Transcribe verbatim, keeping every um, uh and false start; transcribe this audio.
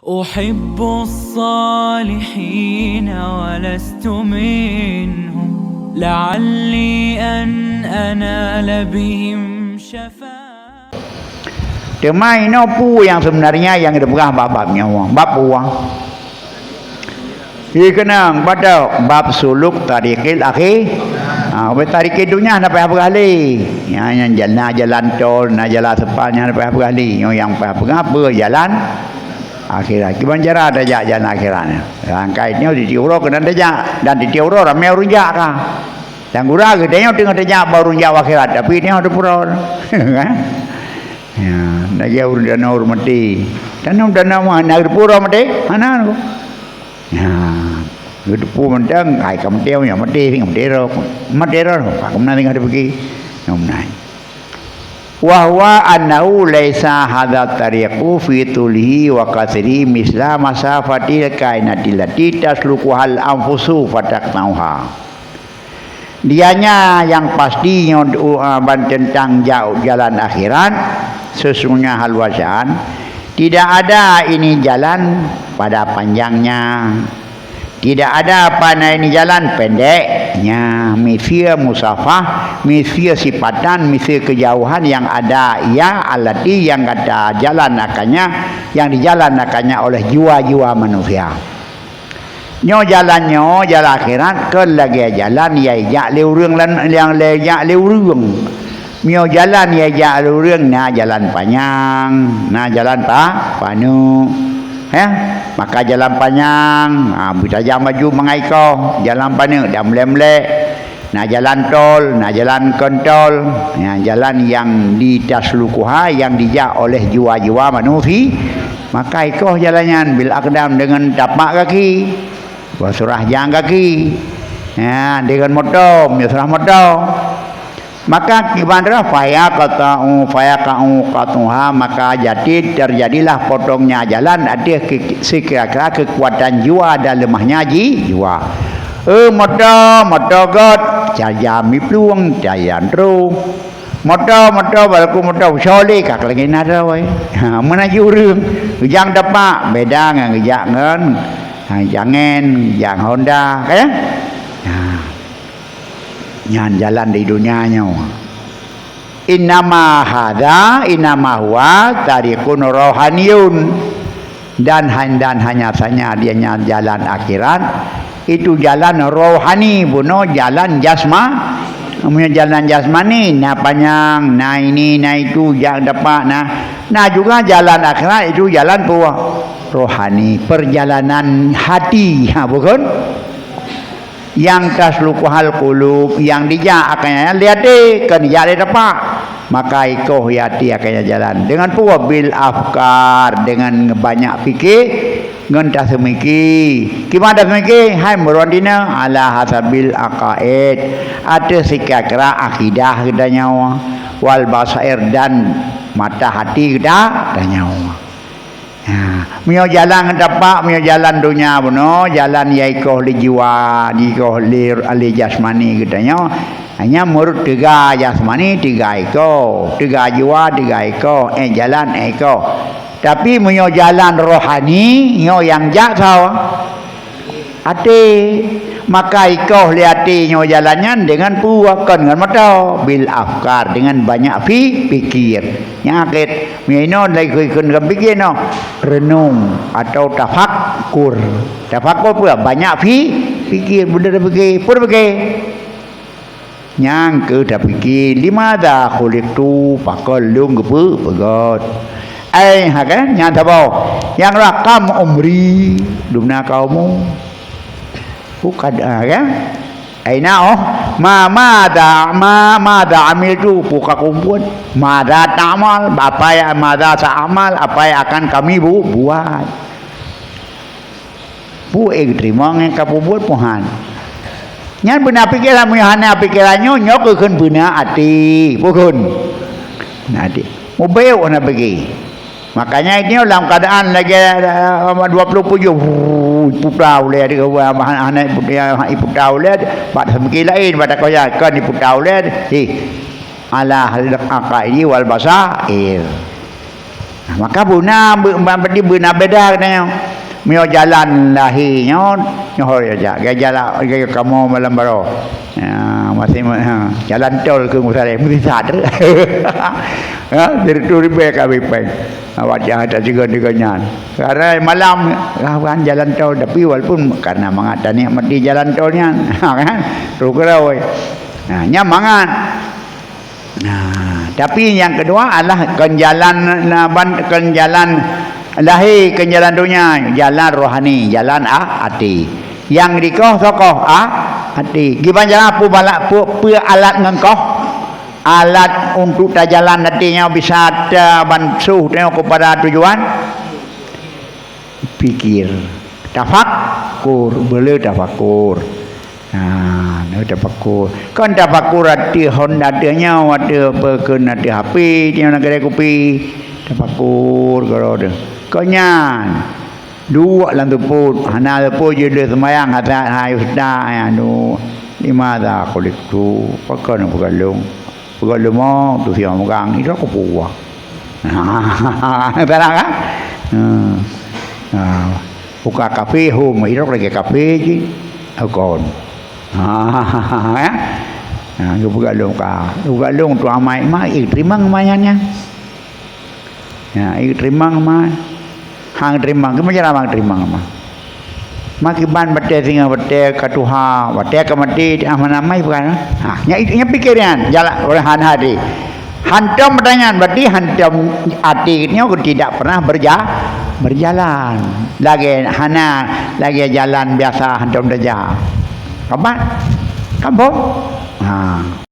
أحب الصالحين ولست منهم لعلي أن أنال بهم شفاعة. Teuma inoe peue nyang seubeunarnya nyang geupeugah bak bab nyoe, bab peue? Ih, keunong, batok, bab suluk tariqil akhir. Ha, ubé tariqid dunia na payah peugah lé. Nya, nya, na jalan tol, na jalan seupal, nya na payah peugah lé. Nyoe nyang payah peugah, peue jalan akhirat. Kiban cara tajak jalan akhirat nyan. Rangkai nyoe tiep-tiep uroe keunan tajak, dan tiep-tiep uroe ramé ureueng jak ka. Dan gura geutanyoe teungoh tajak bak ureueng jak u akhirat, tapi tanyoe teupeurol. Kan? Ya, lagèe ureueng danau ureueng maté. Danau, danau mah na geuteupeue uroe maté? Hana ko. Ya, geuteupeue mantong, ai ka maté, ya maté, maté roh. Maté roh, ka meunan tinggai teupike. Nyoe meunan. Wa huwa annahu laisa hadza tariqu fi tulihi wa qasrihi misla masafatil kainati lati taslukuhal anfusu fataqta'uha. Dianya nyang pasti nyoe, uh, ban teuntang ja-, jalan akhirat, sesungguhnya hal wajan, tidak ada ini jalan pada panjangnya. Tidak ada apa na ini jalan pendeknya, miseue musafah, miseue sipatan, miseue kejauhan yang ada ia alati yang kata jalan akannya, yang dijalan akannya oleh jiwa-jiwa manusia. Nyoe jalan nyoe, jalan akhirat, kon lagèe jalan nyang jak lé ureueng lan-, nyang lé jak lé ureueng. Meunyoe jalan nyang jak lé ureueng, na jalan panyang, na jalan pa-, paneuk. Heh, maka jalan panyang, ha, beutajam laju mangai koh, jalan paneuk dan meulek-meulek. Na jalan tol, na jalan kon tol. Nyan jalan nyang ditaslukuha, nyang dijak oleh jiwa-jiwa manusia. Maka ikoh jalan nyan bil aqdam, deungon tapak gaki. Bah surah jang gaki. Ya, deungon moto, meunyoe surah moto. Maka kiban roh fayaqta'u, fayaqa'u qat'uha, maka jadi terjadilah potongnya jalan ateueh ke-, sekira-kira kekuatan jiwa dan lemahnya ji-, jiwa. Eh, moto, moto göt, caja miplueng, caja trôh. Moto, moto, balaku moto, soleh, ka keulagi nada, wai. Ha, meunaju ureueng, ujang tapak, beda ngon geujak ngon, ha, jangen, jak Honda, kan? Ha. Nyan jalan di dunia nyoe. Innama hadza, innama huwa tariqun rohaniyun. Dan han-, dan hanya saja dia nyan jalan akhirat, itu jalan rohani, bunoe jalan jasma-, meunyoe jalan jasmani, na panyang, na ini, na itu, jak tapak, na, na juga jalan akhirat, itu jalan pu-, rohani, perjalanan hati. Ha, bukan? Nyang taslukuhal qulub, nyang dijak akannya lé até, kon dijak lé tapak. Maka ikoh lé até akannya jalan. Deungon peue? Bil afkar, deungon banyak pike, ngon taseumiki. Kiban taseumiki? Hai meuruang dina, ala hasabil aqaid, ateueh sikira-kira akidah geutanyoe, wal basair, dan mata hati geuta-, geutanyoe. Ha, meunyoe jalan ngon tapak, meunyoe jalan donya bunoe, jalan nyang ikoh lé jiwa, ikoh lé, lé jasmani geutanyoe, hanya meurut teuga jasmani, teuga ikoh, teuga jiwa, teuga ikoh, eh, jalan, eh, ikoh. Tapi meunyoe jalan rohani, nyoe nyang jak soe? Até. Maka ikoh lé até nyoe jalan nyan deungon peue? Kon ngon mata, bil afkar, deungon banyak fi-, pikir. Nyakét, meunyoe inoe lagèe kheun-kheun pikir noh, renung atau tafakkur. Tafakkur peue? Banyak fi-, pikir, beuna pikir, peue pikir? Nyang keu tapike, "Limadza khuliqtu?" Pakon lôn geupeu-, peugöt. Ai, ha, kan? Nyan saboh. Nyang rhah, "Kam umri?" Dumna ka umu. Bukan, ha, kan? Aina, oh, ma, madza, ma, madza amiltu? Peue ka kubuet? Madza ta'mal? Apa yang, madza ta'mal? Apa yang akan kami bu-, buat? Peue geuteurimong nyang ka peubuet Tuhan. Nyan beuna pikeran, meunyoe hana pikeran nyoe, nyoe keuh kheun beuna até. Peue kheun? Beuna até. Mubeuk hana pike. Makanya nyoe lam keuadaan lagèe, eh, dua puluh tujuh, wuh, iputa ulèe, hana iputa, iputa ulèe, bak seumiké laén, bak takoh nyan, kon iputa ulèe, eh, ala hal aqaidi wal basair. Maka beuna be-, be-, beuna beda geutanyoe. Meunyoe jalan lahé nyoe, nyoe ho jak. Gaya jalan, gaya kamoe malam baroe. Ya, masih ma-, ha, jalan tol keu Musaleh, meusisaat. Ha, dari tu ribet ka bipeng. Awak jahat tak juga dengan nyan. Karena malam, ha, kan jalan tol, tapi walaupun karena mangat tak nikmati jalan tol nyan. Ha, kan? Tu keurau. Ha, nyan mangat. Nah, tapi nyang keudua adalah kon jalan, na, ban-, kon jalan lahé, kon jalan donya, jalan rohani, jalan a-, até. Nyang dikoh soe koh, a-, até. Kiban jalan peue bala-, peue, peue alat ngon koh? Alat untuk tajalan até nyoe bisa tabansuh tanyoe kepada tujuan? Pikir. Tafakur, beu le tafakur. Ha, nyoe tafakur. Kon tafakur ateueh hon, ateueh nyoe, ateueh apa, kon ateueh H P, nyoe na kedai kupi. Tafakur keudroe teuh. Kon nyan. Duek lam seupôt, hana seupôt jih deuh seumayang, hata hai ustaz, hai anu. Limadza khuliqtu? Pakon peugah lôn? Peugah lôn mo, tu siang megang, idrok kupuwa. Salah kan? Hmm. Ha. Buka kafe home, idrok lagi kafe jih. Kon. Ha, ya. Ha, geupeugah lôn ka. Geupeugah lôn tu amai, mai, eh, teurimong amai nyan, nyan. Ya, eh, teurimong amai. Hang teurimong, geumeujeuramah teurimong amai. Makiban batée singoh, batée ka tuha, batée ka maté, ah, mana amai bukan? Ha, nya, nya pikir nyan, jalan oleh hana tadi. Hantom pertanyaan, berarti hantom até nyoe tidak pernah berja-, berjalan. Lagée hana, lagée jalan biasa hantom saja. Kaban? Kabon? Ha.